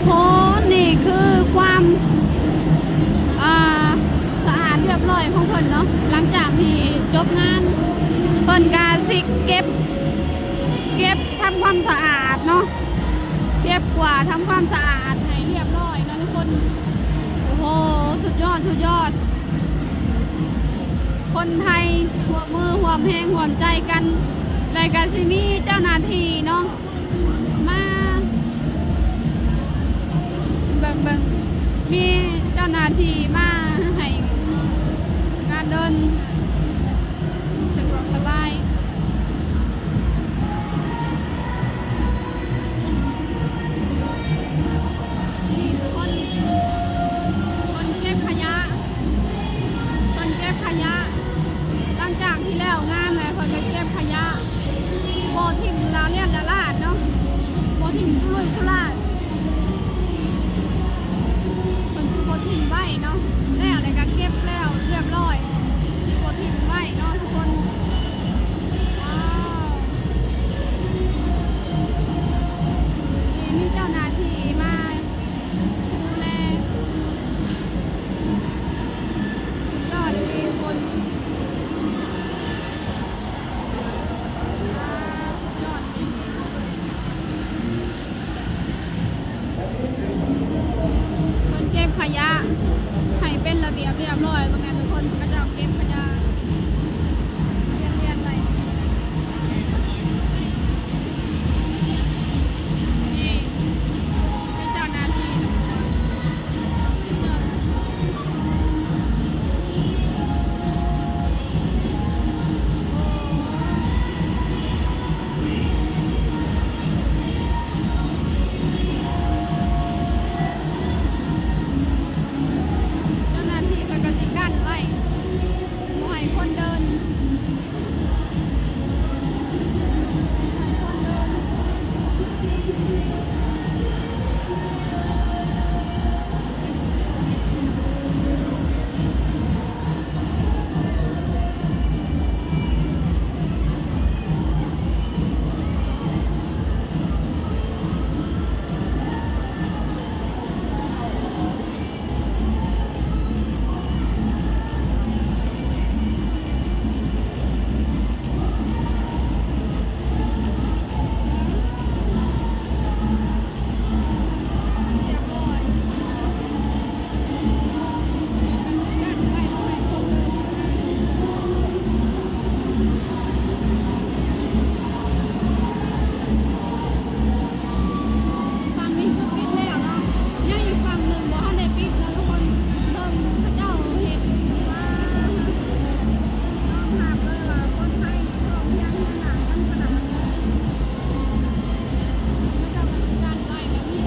ໂອ້ ນີ້ຄືຄວາມ ອ່າ ສະອາດລຽບລ້ອຍຂອງເພິ່ນເນາະ. ຫຼັງຈາກທີ່ຈົບງານ ເພິ່ນກະຊິເກັບ ເກັບທຳຄວາມສະອາດເນາະ, ເກັບກວາດທຳຄວາມສະອາດໃຫ້ລຽບລ້ອຍເນາະທຸກຄົນ. ໂອ້ໂຫ ສຸດຍອດ ສຸດຍອດ. ຄົນໄທຮ່ວມມືຮ່ວມແຮງຮ່ວມໃຈກັນ ແລະກະຊິມີເຈົ້າໜ້າທີ່ເນາະ ມາ ເບິ່ງ ເບິ່ງ ມີເຈົ້າໜ້າທີ່ມາໃຫ້ການເດີນສະດວກສະບາຍ. ຄົນ ຄົນເກັບຂະຫຍະ ເພິ່ນເກັບຂະຫຍະ ຫຼັງຈາກທີ່ແລ້ວງານແລ້ວ ເພິ່ນກໍເກັບຂະຫຍະ ບໍ່ຖິ້ມລາວລຽນລາລາດເນາະ, ບໍ່ຖິ້ມສຸລຸຍສຸລາດ. ເພິ່ນຊິບໍ່ຖິ້ມໄວ້ເນາະ, ແລ້ວ ແລ້ວກໍເກັບແລ້ວລຽບລ້ອຍ ຊິບໍ່ຖິ້ມໄວ້ເນາະທຸກຄົນ. ວ້າວ ນີ້ມີເຈົ້າໜ້າທີ່ມາ ດູແລ ສຸດຍອດອີ່ຫຼີທຸກຄົນ. ວ້າວ ສຸດຍອດອີ່ຫຼີ. ເພິ່ນເກັບຂະຫຍະໃຫ້ເປັນລະບຽບລຽບລ້ອຍ ເບິ່ງແນ່ທຸກຄົນ, ເຂົາເຈົ້າເກັບຂະຫຍະລຽນໆໄວ້. ນີ້ ເຈົ້າໜ້າທີ່ ເຈົ້າໜ້າທີ່ເພິ່ນກໍຊິກັ້ນໄວ້ ບໍ່ໃຫ້ຄົນເດີນ. ຝັ່ງນີ້ຄືປິດແລ້ວເນາະ, ຍັງອີກຝັ່ງໜຶ່ງບໍ່ທັນໄດ້ປິດເນາະທຸກຄົນ. ເບິ່ງເຂົາເຈົ້າເຮັດ ວ້າວ ຍອມຮັບເລີຍວ່າຄົນໄທນີ້ພ້ອມພຽງຂະໜາດນັ້ນຂະໜາດເລີຍ. ເຂົາເຈົ້າກໍຈັດໄວ້ແບບນີ້.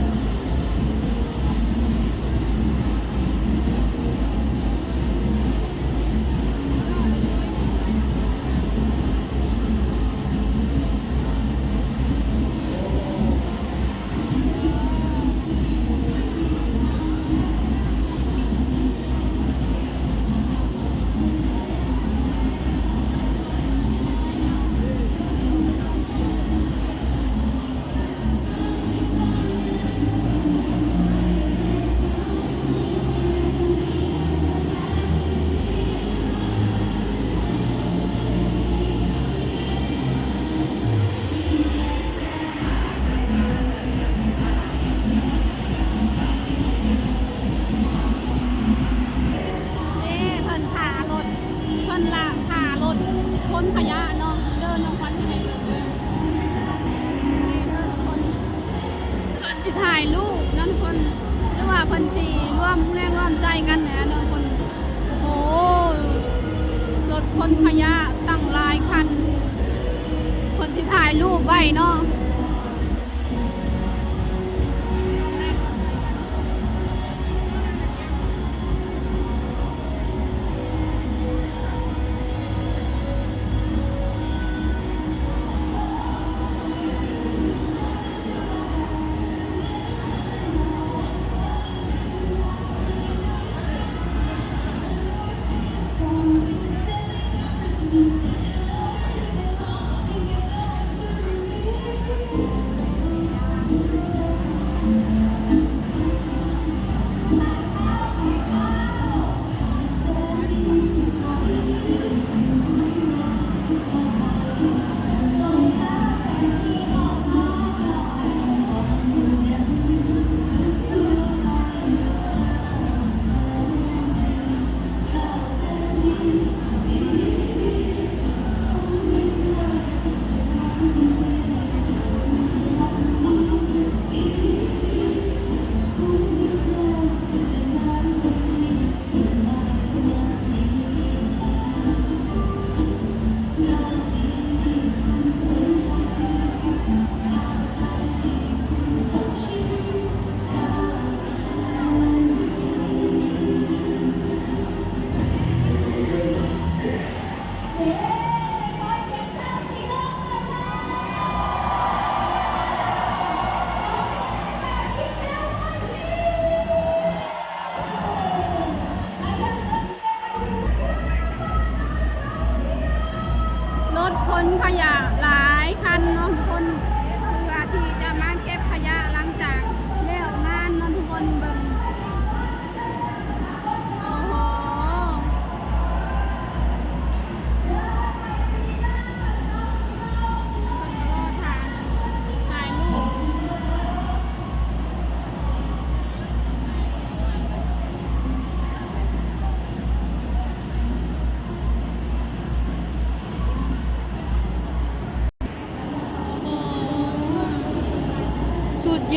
ເດ້ ເພິ່ນຖ້າລົດ ເພິ່ນລະຖ້າລົດຂົນຂະຫຍະເນາະ ເດີນນຳກັນຢູ່ໃນເດີນ ເດີນຄົນ ເພິ່ນຊິຖ່າຍຮູບນຳຄົນ ຫຼືວ່າເພິ່ນຊິລວມແຮງລວມໃຈກັນຫັ້ນນະທຸກຄົນ. ໂອ້ ລົດຂົນຂະຫຍະຕັ້ງຫຼາຍຄັນ ເພິ່ນຊິຖ່າຍຮູບໄວ້ເນາະ.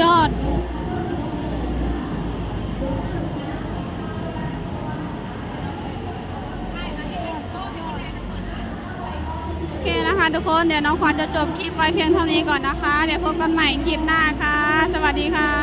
ຍອດ ໂอเคนะคะทุกคน เดี๋ยวน้องขวัญจะจบคลิปไว้เพียงเท่านี้ก่อนนะคะ เดี๋ยวพบกันใหม่คลิปหน้าค่ะ สวัสดีค่ะ